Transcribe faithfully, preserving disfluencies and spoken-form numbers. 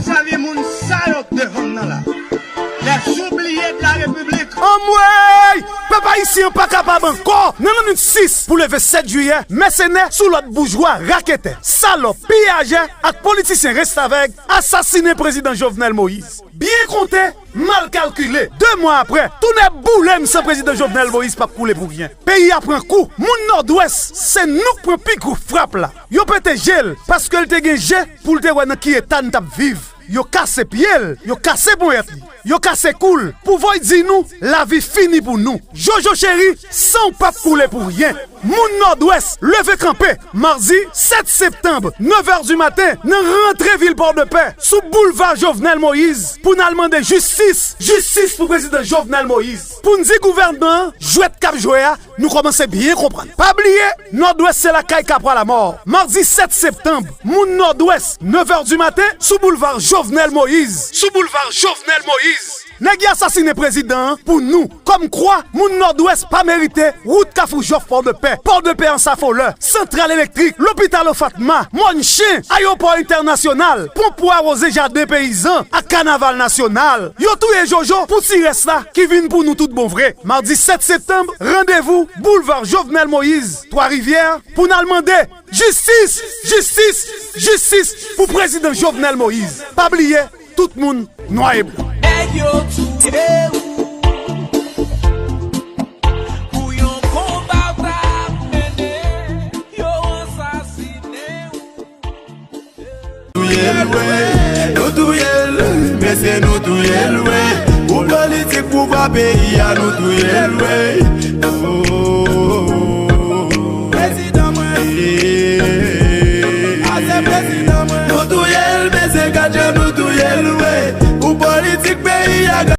Sèvi moun sa yo k devan m nan la. Les oubliés de la République. Anmwey! Pèp ayisyen an pa kapab ankò! Nan lannwit sis pou leve sèt jiyè, mèsenè sou lòd boujwa, raketè, salòp, piyajè ak politisyen restavèg asasinen prezidan Jovenel Moïse. Byen konte, mal kalkile, de mwa apre, tou nèg boule m san prezidan Jovenel Moïse p ap koule pou ryen. Peyi a pran kou, moun Nòdwès, se nou k pran pi gwo frap la. Yo pete je l, paske l te gen je pou l te wè nan ki eta n t ap viv. Yo kase pye l, yo kase ponyèt li, yo kase kou l, pou voye di nou, lavi fini pou nou. Jojo cheri, san w p ap koule pou ryen. Moun Nòdwès, leve kanpe! Madi sèt septanm, nèf è di maten, nan rantre vil Pòdepè, sou boulva Jovenel Moïse, pou n al mande jistis, jistis pou prezidan Jovenel Moïse. Pou n di gouvènman an, jwèt k ap jwe a, nou kòmanse byen konprann. Pa bliye, Nòdwès se lakay Kapwa Lamò. Madi sèt septanm, moun Nòdwès, nèf è di maten, sou boulva Jovenel Moïse. Sou boulva Jovenel Moïse. Nèg yo asasinen prezidan an pou nou. Kòmkwa, moun Nòdwès pa merite wout Kafou Jòf Pòdepè, Pòdepè Ansafolè, Santral Elektrik, Lopital Ofatma, Mòn Chen, Ayewopò Entènasyonal, Ponp pou awoze jaden peyizan ak Kanaval Nasyonal. Yo touye Jojo pou ti rès la ki vin pou nou tout bon vre. Madi sèt septanm, randevou boulva Jovenel Moïse, Twa Rivyè, pou n al mande jistis, jistis, jistis pou prezidan Jovenel Moïse. Pa bliye, tout moun nwa e blan. Nèg yo touye w pou yon konba w t ap mennen, yo ansasinen w. Touye l, wi, nou touye l, mesye, nou touye l, wi. Pou politik pouvwa peyi a, nou touye l, wi. Oh, prezidan mwen. Ah, se prezidan mwen. Nou touye l, mesye, gad jan nou touye l, wi. Pou politik peyi a,